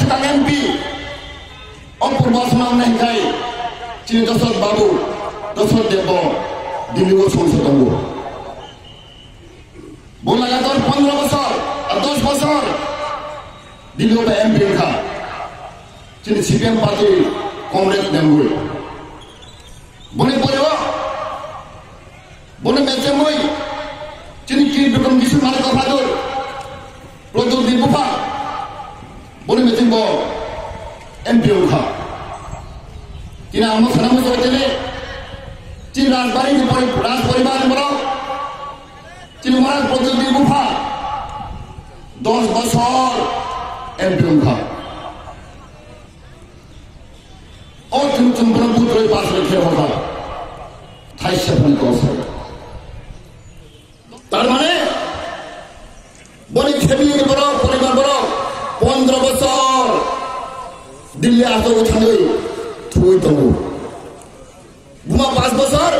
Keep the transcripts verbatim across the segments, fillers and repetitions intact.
Tang M P, o purbo aswk nang nai khai, chini Dosot Babu, Dosot Debbo, Delhi o songsa tongo. Bo lagatar pondro bosor, ah, dos bosor, Delhi o M P wngkha. Chini C P M party comrade Lengwi. Boni pore o, boni mechemoi, chini ki Bikram Kisu Malik Bahadur, Pradyot Dev Bupha, boni mecheng bo M P wngkha. Chini ang sana mo sotene, chini Rajbari ni pori-, Raj poribar ni borok, chini Maharaj Pradyot Dev Bupha, dos bosor M P wngkha. O chwng chwng bono butroi pass rwi khe hokha. Thaisa phone call sai. Tar mane, boni family ni borok, poribar borok, pondro bosor Delhi aswk thangwi thwi tongo. Buma pass bosor,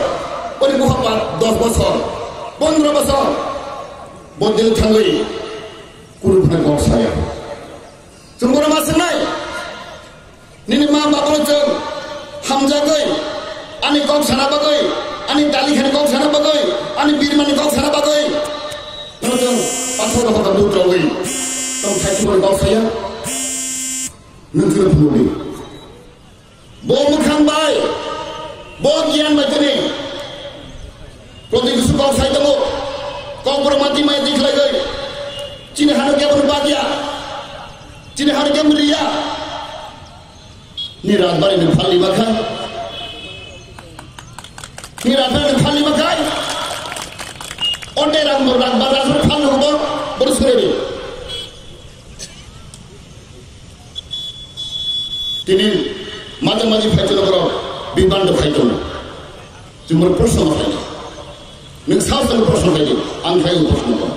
boni bupha pa-, dos bosor, pondro bosor, bo Delhi thangwi kunu phano kok saya. Chwng bono ma swngnai? Nini ma babuno chwng hamjagwi, ani kok sana bagwi, ani dali khani kok sana bagwi, ani birmani kok sana bagwi, bono chwng pathor rok butrogwi tong thai chwng kok saya. Nwng chwngno phunukdi. Bo mwkhang bai, bo giyan bai tini. Proti kusu kok sai tongo. Kok borok mati mai di khlai goi. Chini hano kebo bagya. Chini hano kebo riya. Ni Rajbari ni phali makhai. Ni Rajbari ni phali makhai. Onde ram ram ram ram phali ko bor bor sure. Tini maja maji phai tono borok bibando khai tono. Chumur proshno khai. Nwng sao sao proshno khai di. Ang khai proshno.